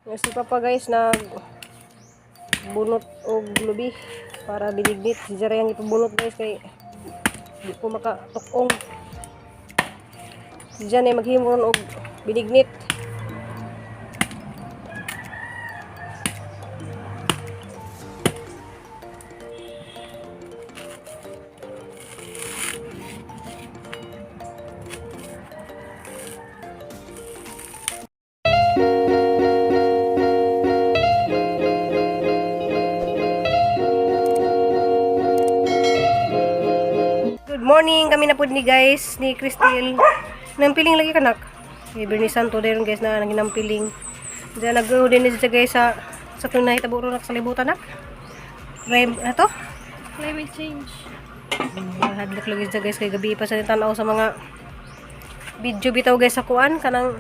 Si Papa, guys, nag bunot og lubi para binignit. Si Jare ang ipabunot, guys, kay di ko makatukong. Si Jan ay maghimo ron og binignit. Good morning, kami na pud ni, guys, ni Cristel. Nampiling lagi kanak. Kay Bernie Santo dayon, guys, na naginampiling. Diyan nag din siya, guys, sa tunay tabo ron sa libutan nak. Rem ato? Climate change. Hadlok lagi siya, guys, kay gabi pa sa tanaw sa mga video bitaw, guys, sa kuan kanang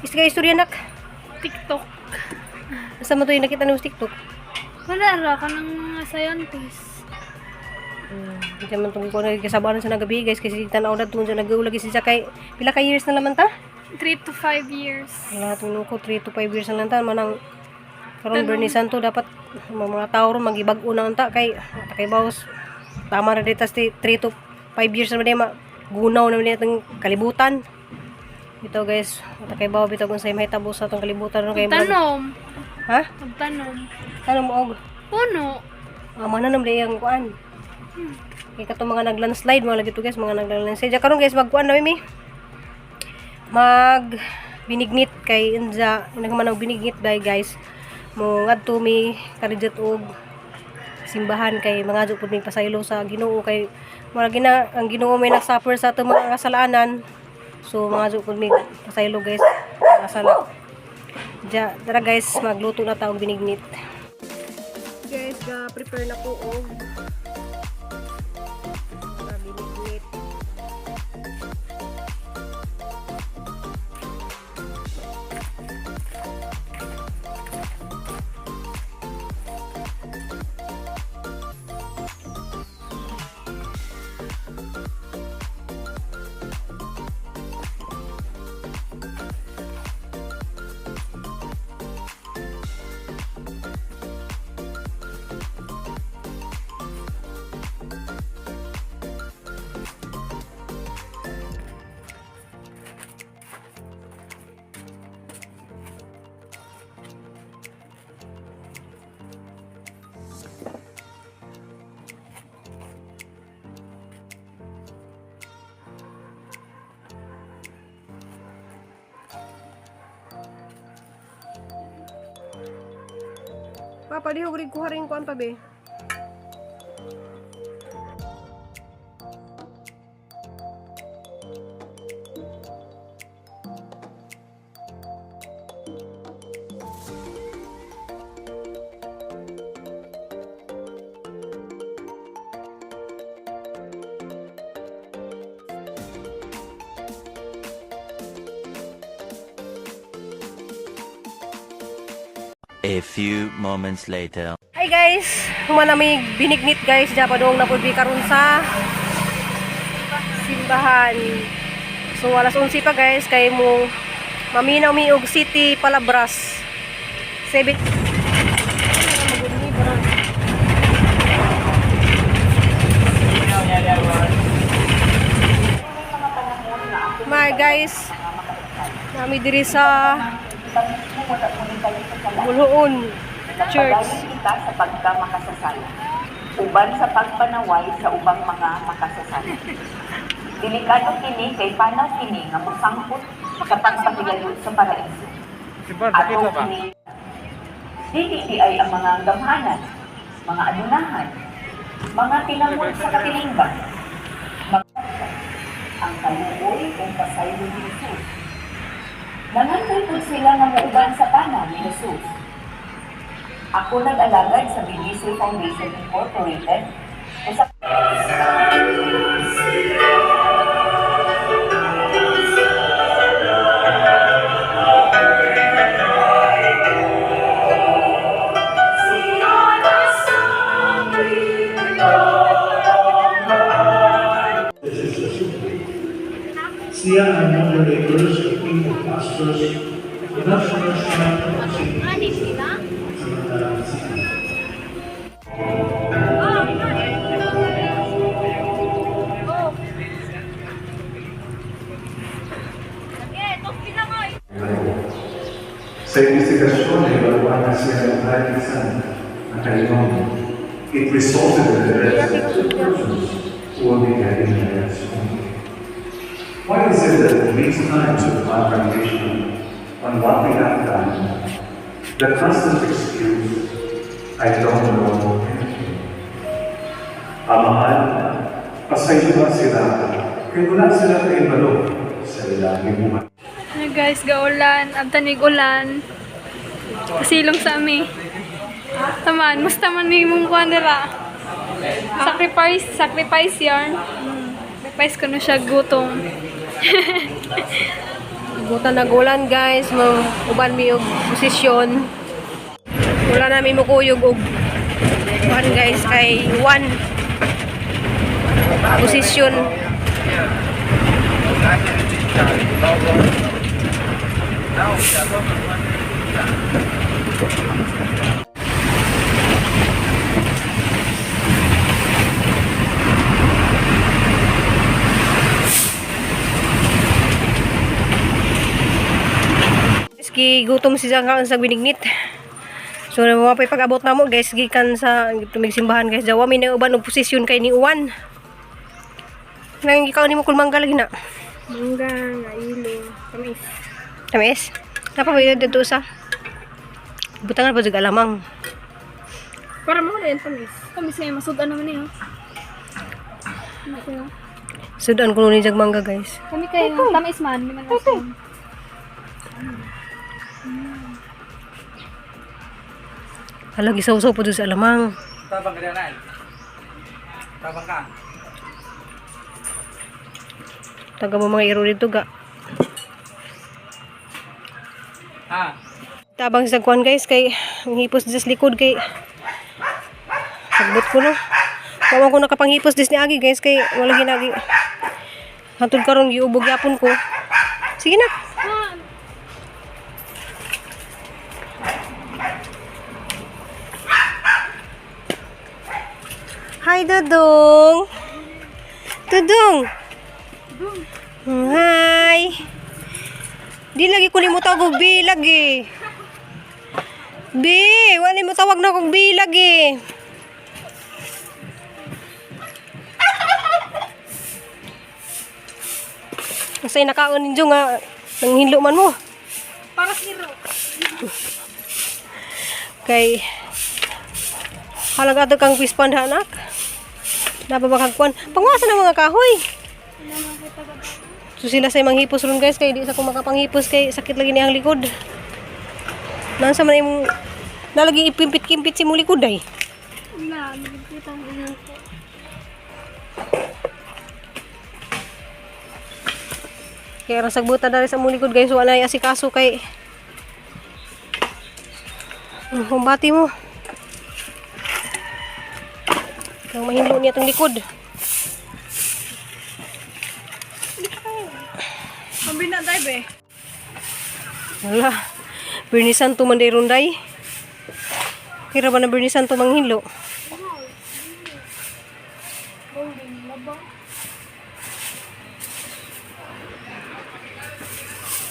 isga istorya nak. TikTok. Asa mo to yung nakita nimo sa TikTok? Wala ra kanang mga scientist. Hindi man tungkol ko nagkasabaran sa nagabi, guys, kasi tanaw na tungkol nag lagi siya kay pila ka years na naman ta? 3 to 5 years. Wala itong ko, 3 to 5 years na lang ta manang karon Bernie Santo dapat mga tao ron magibag-o na unta kay kay bawas tama na dito 3 to 5 years na ma gunaw na man itong kalibutan. Ito, guys, kay bawo bitaw kung sa mahitabo sa atong kalibutan ron kay Tanom. Ha? Magtanom. Ano mo og Puno. Ama na naman ang kuan. Kay katong mga naglandslide mga lagi to, guys, mga naglandslide. Karon, guys, magkuan na mi. Mag binignit kay inja nagman og binignit day, guys. Mo ngadto mi karidjat og simbahan kay mga pud mi pasaylo sa Ginoo kay mura gina ang Ginoo may nagsuffer sa atong mga kasalanan. So mga pud mi pasaylo, guys, mga sala. Ja, tara guys, magluto na ta og binignit. Guys, ga prepare na ko og para binignit. Papa, di hugrig kuha rin kuan pa be. A few moments later. Hi guys, human na may binignit, guys, diya padung na pud mi karon sa simbahan. So alas 11 pa, guys, kay mo maminaw mi og City Palabras. 7. My guys, nami diri sa Buluon Church. Nagpadayon kita sa pagkamakasasala, uban sa pagpanaway sa ubang mga makasasala. Delikado kini kay panaw kini nga mosangpot sa pagpahigayon sa paraiso. Ato kini dili di ay ang mga gamhanan, mga adunahan, mga tinamon sa katilingban, mga ang kaluoy kung pasaylo ni Jesus. Nangandoy pud sila nga muuban sa panaw ni Jesus. Ako nag-alagad sa BGC Foundation Incorporated usa Siya ang moderator sa team of pastors, the National Shrine Sa investigasyon ay nahibaluan na siya ng bisan nakalimang. It resulted in the deaths of two persons who will be getting married soon. Why is it that in these times of confrontation on what we have done, the constant excuse, "I don't know anything"? Amahan, pasayloa sila, kay wala sila kahibalo sa ilang gibuhat. Ano guys, gaulan, abtan mig ulan. Pasilong sa ami. Taman, musta man ni mong kuan dira. Sacrifice, sacrifice yarn. Sacrifice ko na siya gutom. Buta nagulan guys, mo uban mi og posisyon. Wala na mi mukuyog og kuan guys kay one posisyon. Gi gutom si Zang sa binignit. So na mga pag-abot na mo guys gikan sa tumig simbahan guys. Jawa mi na uban og posisyon kay ni Uwan. Nang ikaw nimo kulmangga lagi na. Mangga, nga ilo, tamis. Tamis. Napa ba dito sa? Butangan pa jud alamang. Para mo na yan tamis. Tamis ngayon, masud-an naman eh. Oh. Ano? Sudan ko ni jag mangga guys. Kami kayo, tamis man, di man asin. Hala gisaw-saw po jud sa alamang. Tabang ka na. Tabang ka. Taga mo mga iro dito ga. Ha? Tabang sa kuan guys kay ang hipos dis likod kay sagbot ko no. Wa ko nakapanghipos dis ni agi guys kay wala ginagi. Hantod karon giubog yapon ko. Sige na. Hi Dudong. Dudong. Hi. Di lagi ko nimo tawag og B lagi. B, wala mo tawag na kog B lagi. Kasi nakaon ninyo nga nanghinlo man mo. Para hero. Kay halaga ato kang pispan anak. Napabakagkuan. Panguasa ng mga kahoy. So sila sa manghipos ron guys kay di sa ko makapanghipos kay sakit lagi niyang likod. Nansa man imong nalagi ipimpit-kimpit si imong likod ay. Na, nagkita ang inyo ko. Kaya ra sagbutan dali sa imong likod guys wala ay asikaso kay humbati mo. Kang mahilo niya tong likod. Pambina tayo be. Wala. Bernisan to man day runday. Kira ba na bernisan to manghilo?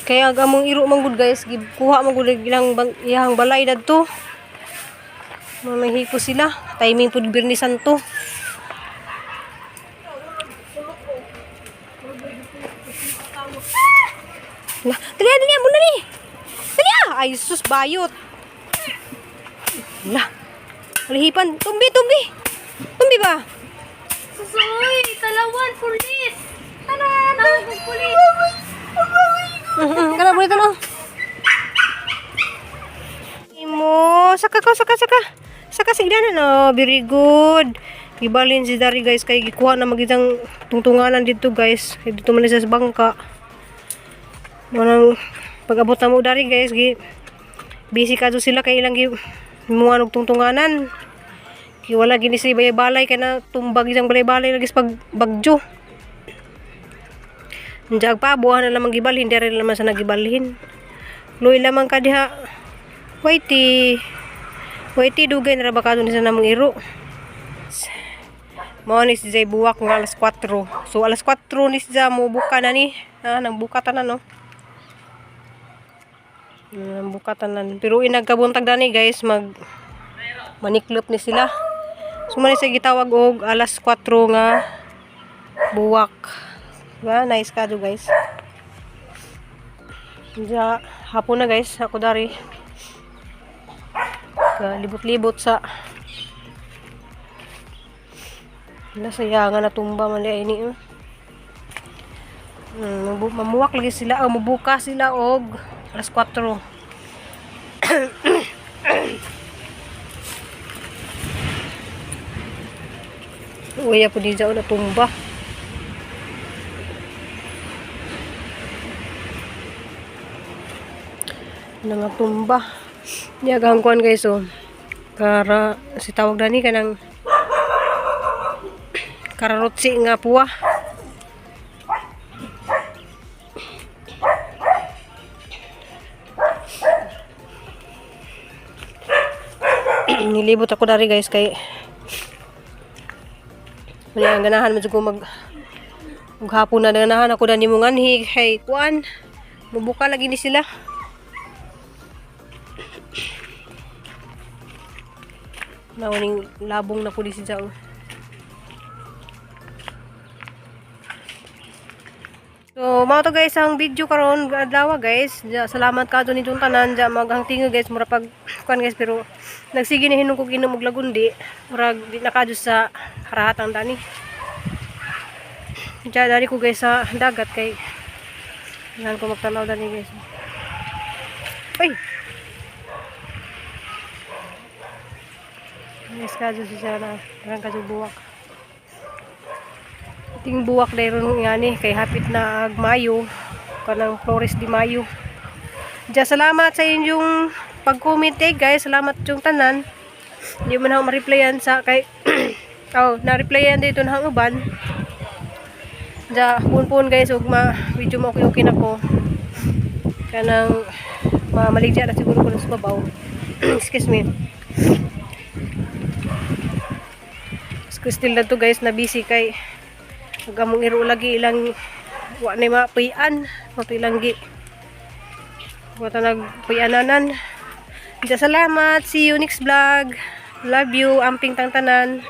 Kaya ang among iro man gud guys, kuha man gud ilang iyang balay dadto. Mamanghipo sila. Timing pud Bernisan to. Lah, dali dali mo na ni. Dali ah. Ay sus bayot. Lah. Alihipan, tumbi tumbi. Tumbi ba? Susoy! Talawan! Pulis! Tara! Tawag ng pulis! Kana mo ito no. Imo, saka ka, saka, saka. Saka sige na no, very good. Gibalin si Dari guys kay gikuha na magitang tungtunganan dito guys. Kay dito man siya sa bangka. Mo nang pag-abot na mo dari guys, gi busy ka do sila kay ilang gi muha og tungtunganan. Kay wala gini si balay kay na tumbag isang balay-balay lagi sa pag bagyo. Njag pa buha na lamang gibalhin diri naman sa nagibalhin. Luoy lamang ka diha. Waiti. Waiti dugay na ra ba kadto ni sa namong iro. Mao ni si Jay buwak nga alas 4. So alas 4 ni siya mo buka na ni. Ah, nang buka tanan no. Bukatan lang. Pero inagkabuntag dani, guys, mag maniklop ni sila. So man sa gitawag og alas 4 nga buwak. Diba? Nice ka do, guys. Diya, hapon na, guys, ako dari. Libot-libot sa Nasaya nga natumba man di ay ni. Oh. Mamuwak lagi sila, oh, mubuka sila og alas 4. Uy, po di dyan natumba. Nangatumba. Niya kuan, guys, oh. Kara si tawag dani kanang kararotsi nga puwa. Nilibot ako dari, guys, kay wala ang ganahan mo jud ko mag ug hapon na ganahan ako dani mo nganhi kay kuan mubuka lagi ni sila. Nauning labong na pulis siya, oh. So, mao to, guys, ang video karon adlaw, guys. Ja, salamat ka ninyong tanan ja maghangtingo, guys, mura pag kuan, guys, pero nagsige ni hinung kog inom og lagundi, murag di na kadyo sa harahatang dani. Ja dali ko, guys, sa dagat kay ganahan ko magtanaw dani, guys. Ay. Guys, kadyo siya na daghan kadyo buwak. Ting buwak dayron ngani kay hapit na ag Mayo, kanang Flores de Mayo. Diya, salamat sa inyong pag-comment, eh, guys. Salamat yung tanan. Hindi man ako ma-replyan sa kay oh, na-replyan dito na ang uban. Diya, pun-pun, guys, ug ma video mo okay okay na ko. Kanang mamaligya na siguro ko sa babaw. Excuse me. Still na to, guys, na busy kay ug among iro lagi ilang wa na mapuy-an, mato ilang gi wa ta nagpuy-ananan. Salamat, see you next vlog. Love you, amping tang tanan.